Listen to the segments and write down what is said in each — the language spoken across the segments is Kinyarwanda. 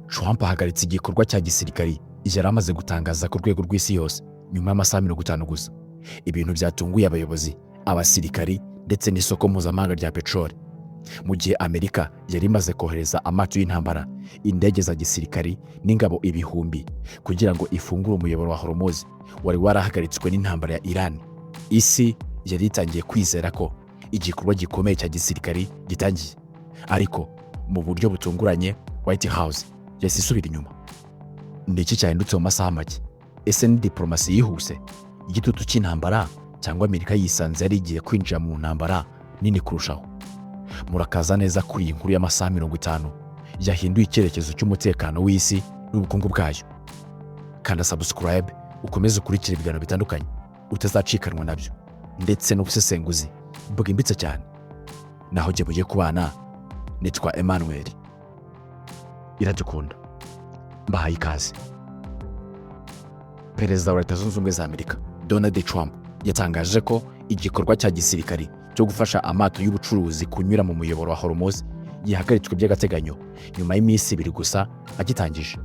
Trump ahagaritse igikorwa cya gisirikari yari amaze gutangaza ku rwego rw'isi yose nyuma y'amasaha 50 gusa, ibintu byatunguye abayobozi, abasirikari ndetse n'isoko mpuzamahanga rya peteroli. Mu gihe Amerika yari imaze kohereza amato y'intambara, indege za gisirikari n'ingabo ibihumbi kugira ngo ifungure umuyoboro wa Hormuz wari warahagaritswe n'intambara ya Iran, isi yari itangiye kwizera ko igikorwa gikomeye cya gisirikari gitangiye. Ariko mu buryo butunguranye, White House yahise isubira inyuma. Ni iki cyahindutse mu masaha make? Ese ni diporomasi yihuse, igitutu cy'intambara, cyangwa Amerika yisanze yari igiye kwinjira mu ntambara nini kurushaho? Murakaza neza kuri iyi nkuru y'amasaha 50 yahinduye icyerekezo cy'umutekano w'isi n'ubukungu bwayo. Kanda subscribe, ukomeze ukurikire ibiganiro bitandukanye utazacikanwa nabyo, ndetse n'ubusesenguzi bwimbitse cyane. Naho jye mugiye kubana nitwa Emmanuel Iradukunda, mbahaye ikaze. Perezida wa Leta Zunze Ubumwe za Amerika Donald Trump yatangaje ko igikorwa cya gisirikari cyo gufasha amato y'ubucuruzi kunyura mu muyoboro wa Hormuz gihagaritswe by'agateganyo nyuma y'iminsi 2 gusa agitangije.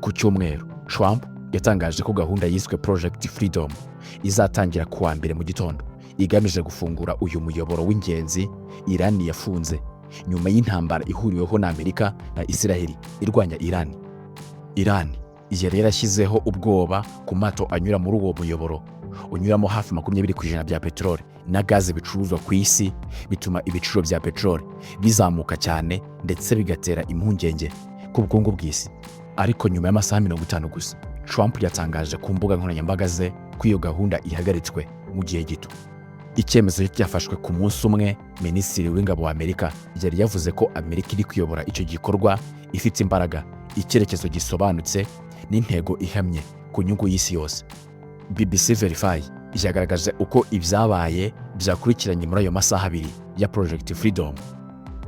Ku cyumweru, Trump yatangaje ko gahunda yiswe Project Freedom izatangira ku wa mbere mu gitondo, igamije gufungura uyu muyoboro w'ingenzi Iran yafunze nyuma y'intambara ihuriweho na Amerika na Israel irwanya Iran. Iran yari yarashyizeho ubwoba ku mato anyura muri uwo muyoboro unyuramo hafi 20% bya peteroli na gaze bicuruzwa ku isi, bituma ibiciro bya peteroli bizamuka cyane ndetse bigatera impungenge ku bukungu bw'isi. Ariko nyuma y'amasaha 50 gusa, Trump yatangaje ku mbuga nkoranyambaga ze ko iyo gahunda ihagaritswe mu gihe gito. Icyemezo cye cyafashwe ku munsi umwe minisitiri w'ingabo wa Amerika yari yavuze ko Amerika iri kuyobora icyo gikorwa ifite imbaraga, icyerekezo gisobanutse n'intego ihamye ku nyungu y'isi yose. BBC Verify yagaragaje uko ibyabaye byakurikiranye muri ayo masaha 2 ya Project Freedom.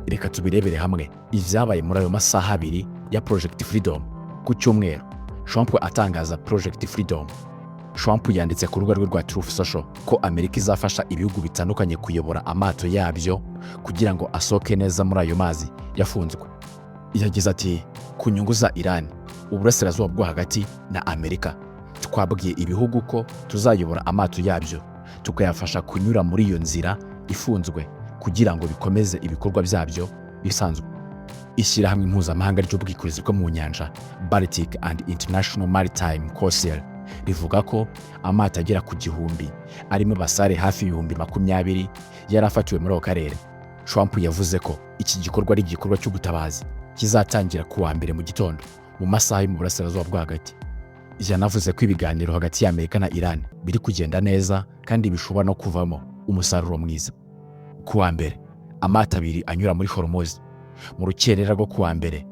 Reka tubirebere hamwe, ibyabaye muri ayo masaha 2 ya Project Freedom. Ku cyumweru, Trump atangaza Project Freedom. Trump yanditse ku rubuga rwe rwa Truth Social ko Amerika izafasha ibihugu bitandukanye kuyobora amato yabyo kugira ngo asohoke neza muri ayo mazi yafunzwe. Yagize ati: "Ku nyungu za Iran, Uburasirazuba bwo Hagati na Amerika, twabwiye ibihugu ko tuzayobora amato yabyo, tukayafasha kunyura muri iyo nzira ifunzwe kugira ngo bikomeze ibikorwa byabyo bisanzwe." Ishyirahamwe mpuzamahanga ry'ubwikorezi bwo mu nyanja, Baltic and International Maritime Council, rivuga ko amato agera ku 1000 arimo abasare hafi 20,000 yari afatiwe muri ako karere. Trump yavuze ko iki gikorwa ari igikorwa cy'ubutabazi kizatangira ku wa mbere mu gitondo mu masaha yo mu Burasirazuba bwo Hagati. Yanavuze ko ibiganiro hagati ya Amerika na Iran biri kugenda neza kandi bishobora no kuvamo umusaruro mwiza. Ku wa mbere, amato abiri anyura muri Hormuz. Mu rukerera rwo ku wa mbere,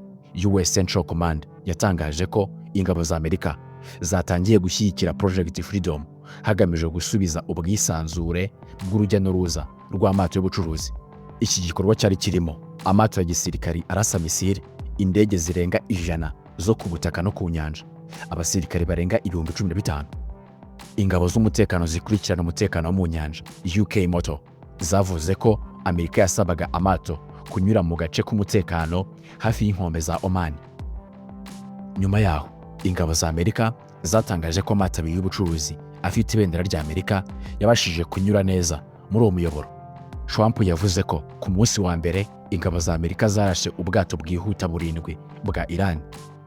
US Central Command yatangaje ko ingabo za Amerika zatangiye gushyigikira Project Freedom hagamijwe gusubiza ubwisanzure bw'urujya n'uruza rw'amato y'ubucuruzi. Iki gikorwa cyari kirimo amato ya gisirikari arasa misile, indege zirenga 100 zo ku butaka no ku nyanja, abasirikari barenga 15,000. Ingabo z'umutekano zikurikirana umutekano wo mu nyanja, UK Moto, zavuze ko Amerika yasabaga amato kunyura mu gace k'umutekano hafi y'inkombe za Oman. Nyuma yaho, ingabo za Amerika zatangaje ko amato abiri y'ubucuruzi afite ibendera rya Amerika yabashije kunyura neza muri uwo muyoboro. Trump yavuze ko ku munsi wa mbere ingabo za Amerika zarashe ubwato bwihuta burindwi bwa Iran,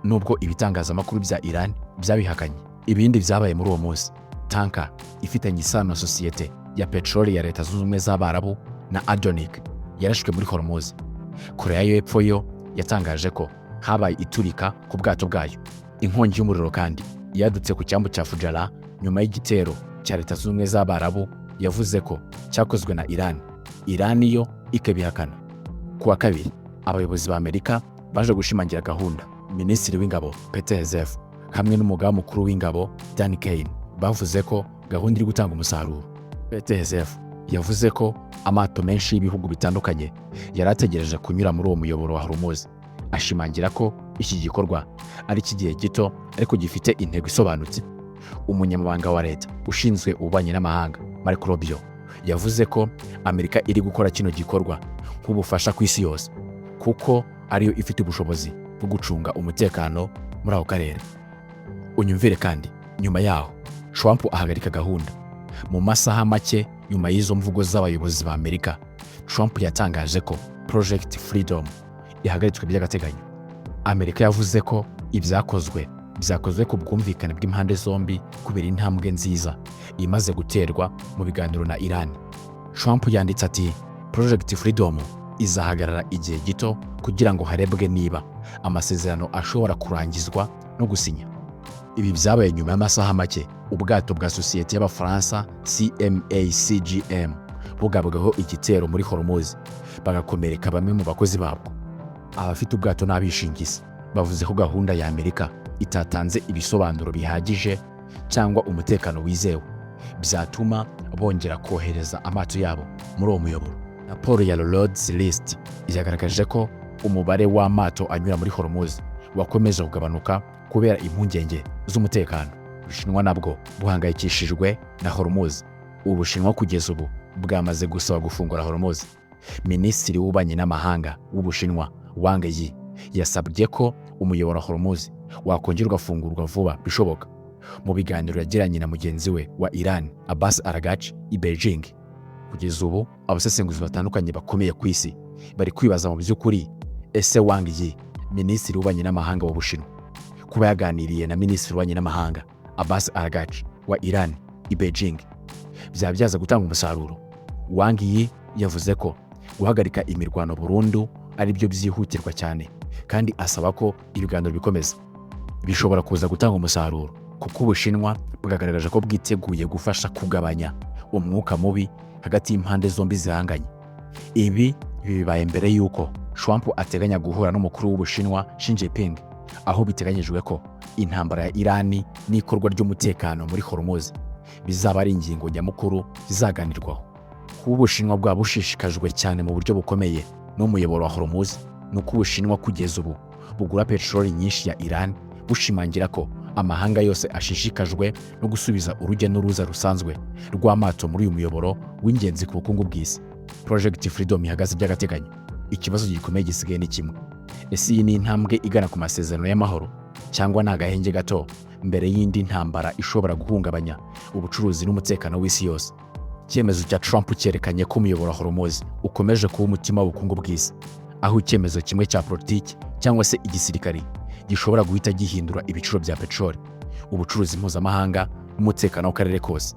nubwo ibitangazamakuru bya Iran byabihakanye. Ibindi byabaye muri uwo munsi: tanker ifitanye isano na sosiyete ya peteroli ya Leta Zunze Ubumwe z'Abarabu na ADNOC yarashwe muri Hormuz. Koreya y'Epfo yo yatangaje ko habaye iturika ku bwato bwayo. Inkongi y'umuriro kandi yadutse ku cyambu cya Fujairah nyuma y'igitero cya Leta Zunze Ubumwe z'Abarabu yavuze ko cyakozwe na Iran, Iran yo ikabihakana. Ku wa kabiri, abayobozi ba Amerika baje gushimangira gahunda. Minisitiri w'ingabo Pete Hegseth hamwe n'umugaba mukuru w'ingabo Dan Caine bavuze ko gahunda iri gutanga umusaruro. Pete Hegseth yavuze ko amato menshi y'ibihugu bitandukanye yari ategereje kunyura muri uwo muyoboro wa Hormuz, ashimangira ko iki gikorwa ari icy'igihe gito ariko gifite intego isobanutse. Umunyamabanga wa leta ushinzwe ububanyi n'amahanga Marco Rubio yavuze ko Amerika iri gukora kino gikorwa nk'ubufasha ku isi yose. Kuko ariyo ifite ubushobozi bwo gucunga umutekano muri ako karere. Unyumvire kandi, nyuma yaho Trump ahagarika gahunda. Mu masaha make nyuma y'izo mvugo z'abayobozi ba Amerika, Trump yatangaje ko Project Freedom ihagaritswe by'agateganyo. Amerika yavuze ko ibyakozwe byakozwe ku bwumvikane bw'impande zombi, kubera intambwe nziza imaze guterwa mu biganiro na Iran. Trump yanditse ati: "Project Freedom izahagarara igihe gito kugira ngo harebwe niba amasezerano ashobora kurangizwa no gusinya." Ibi byabaye nyuma y'amasaha make ubwato bwa sosiyete y'Abafaransa CMA CGM bugabweho igitero muri Hormuz, bagakomereka bamwe mu bakozi babwo. Abafite ubwato n'abishingizi bavuze ko gahunda ya Amerika itatanze ibisobanuro bihagije cyangwa umutekano wizewe byatuma bongera kohereza amato yabo muri uwo muyoboro. Raporo ya Lloyd's List yagaragaje ko umubare w'amato anyura muri Hormuz wakomeje kugabanuka kubera impungenge z'umutekano. Ubushinwa nabwo buhangayikishijwe na Hormuz. Ubushinwa kugeza ubu bwamaze gusaba gufungura Hormuz. Minisitiri w'Ububanyi n'Amahanga w'Ubushinwa, Wang Yi, yasabye ko umuyoboro wa Hormuz wakongera ugafungurwa vuba bishoboka, mu biganiro yagiranye na mugenzi we wa Iran, Abbas Araghchi, i Beijing. Kugeza ubu abasesenguzi batandukanye bakomeye ku isi bari kwibaza mu by'ukuri: ese Wang Yi, minisitiri w'ububanyi n'amahanga w'Ubushinwa, kuba yaganiriye na minisitiri w'ububanyi n'amahanga Abbas Araghchi wa Iran i Beijing, byaba byaza gutanga umusaruro? Wang Yi yavuze ko guhagarika imirwano burundu ari byo byihutirwa cyane, kandi asaba ko ibiganiro bikomeza. Bishobora kuza gutanga umusaruro, kuko Ubushinwa bwagaragaje ko bwiteguye gufasha kugabanya umwuka mubi hagati y'impande zombi zihanganye. Ibi bibaye mbere y'uko Trump ateganya guhura n'umukuru w'Ubushinwa, Xi Jinping, aho biteganyijwe ko intambara ya Irani n'ikorwa ry'umutekano muri Hormuz bizaba ari ingingo nyamukuru zizaganirwaho. Kuba Ubushinwa bwaba bushishikajwe cyane mu buryo bukomeye n'umuyoboro wa Hormuz ni uko Ubushinwa kugeza ubu bugura peteroli nyinshi ya Iran, bushimangira ko amahanga yose ashishikajwe no gusubiza urujya n'uruza rusanzwe rw'amato muri uyu muyoboro w'ingenzi ku bukungu bw'isi. Project Freedom ihagaze by'agateganyo. Ikibazo gikomeye gisigaye ni kimwe: ese iyi ni intambwe igana ku masezerano y'amahoro, cyangwa ni agahenge gato mbere y'indi ntambara ishobora guhungabanya ubucuruzi n'umutekano w'isi yose? Icyemezo cya Trump cyerekanye ko umuyoboro wa Hormuz ukomeje kuba umutima w'ubukungu bw'isi, aho icyemezo kimwe cya politiki cyangwa se igisirikari gishobora guhita gihindura ibiciro bya peteroli, ubucuruzi mpuzamahanga n'umutekano w'akarere kose.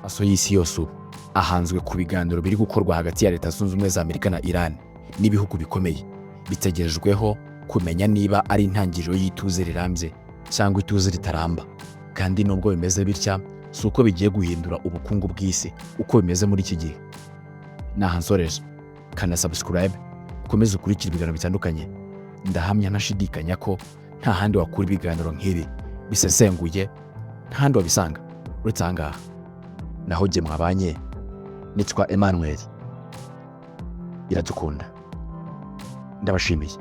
Amaso y'isi yose ubu ahanzwe ku biganiro biri gukorwa hagati ya Leta Zunze Ubumwe za Amerika na Iran n'ibihugu bikomeye bitegerejweho kumenya niba ari intangiriro y'ituze rirambye cyangwa ituze ritaramba. Kandi nubwo bimeze bitya, si uko bigiye guhindura ubukungu bw'isi uko bimeze muri iki gihe. Naha nsoreje. Kanda subscribe, ukomeze ukurikire ibiganiro bitandukanye. Ndahamya ntashidikanya ko nta handi wakura ibiganiro nk'ibi bisesenguye, nta handi wabisanga uretse aha ngaha. Naho jye mwabanye nitwa Emmanuel Iradukunda, ndabashimiye.